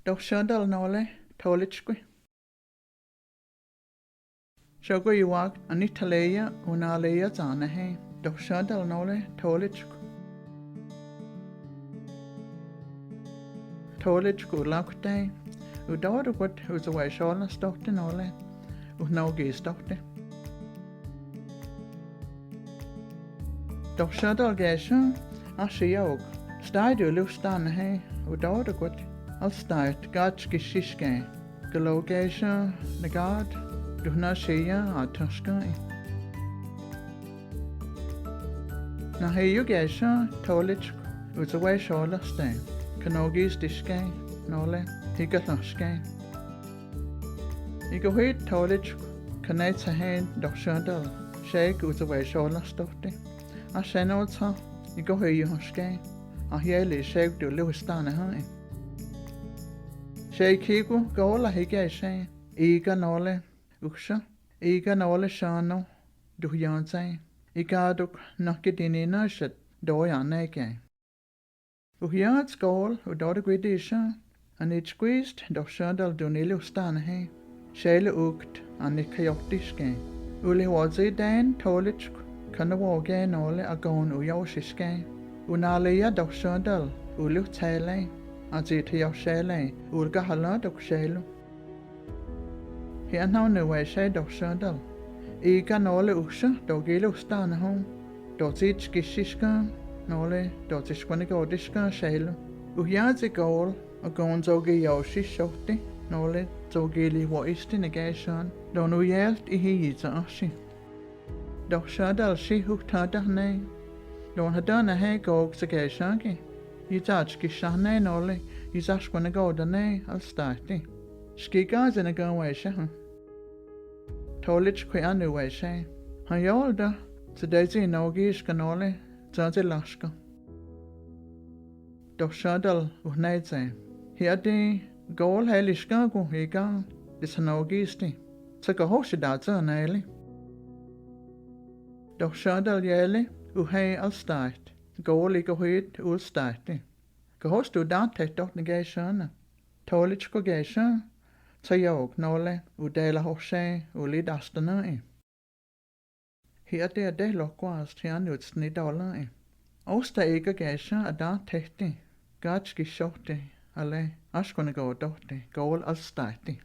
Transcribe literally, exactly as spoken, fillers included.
Dóh sandal nole tolitskwi. Sjoku iwak anitaleya unaleya tsanahe. Dóh sandal nole tolitskwi. Tolitskwi lakte. Udorugut utsüwe solastohte nole uhnaugistohte. Dóh sandal gesha, ashi yok. Staidu luhstanahe, udorugut. Alstait gatskishiske. Kalo gesha, nagad, duhnashia, ataskoi. Nahiyu gesha, tolitskwi, utsüwe solaste. Kanaugistiske, nole, hikatlahske. Ikohit tolitskwi, kanetsahe dóh sandal, sheik utsüwe solastohte. Ashenotsa, ikohiyohaske, ahieli sheik du luhstanahe. Sheik hiku kola hikeshe, ika nole, uksha, ika nole shano, duhyanse, ika duk nahki tininashat, doyaneke. Uhiats kol, udoruguitisha, anitskwist dóh sandal duni luhstanahe, shelu ukt, anikayohtiske. Ulihuotsiten tolitskwi, kanawoke nole akoun uyohsiske. Unaleya dóh sandal, uluhtshele, atsithayohshele, ulkahalatokshelu. Hianaonuweshe dóh sandal. Ika nole uksha, doki luhstanahe. Dotsitskishiske, nole, dotsiskuenikotiske shelu. Uhiatsi kol, akoun tsoki yohsishohti, nole, tsoki lihuoisti nekeshan, don uyelt ihiyitsa ashi. Dóh sandal shi uhtantahne. Don hatanahe kok sekeshaki. Yitsatskishahne nole, yitsaskuenikotane alstaiti. Shkika tsenakanweshe ha. Tolitskwi anuweshe. Hayolda, tsetsi naugiska nole, tsatsilahska. Dóh sandal uhnetse. Hiati, kol heli shkaku ika, dishanaugisti. Tsakahoshi datsa neli. Dóh sandal yeli, uhe alstait. Kol ikohit ulstaiti. Kahosh du danthetohte nekeshana. Tolitskwi gesha, tsayok nole, utelahohshe, ulitastanai. Hiati ate lohkuas, hian utsnitaolai. Osta ika gesha adantheti, gatskishohti, ale, ashkuenikotohti, kol alstaiti.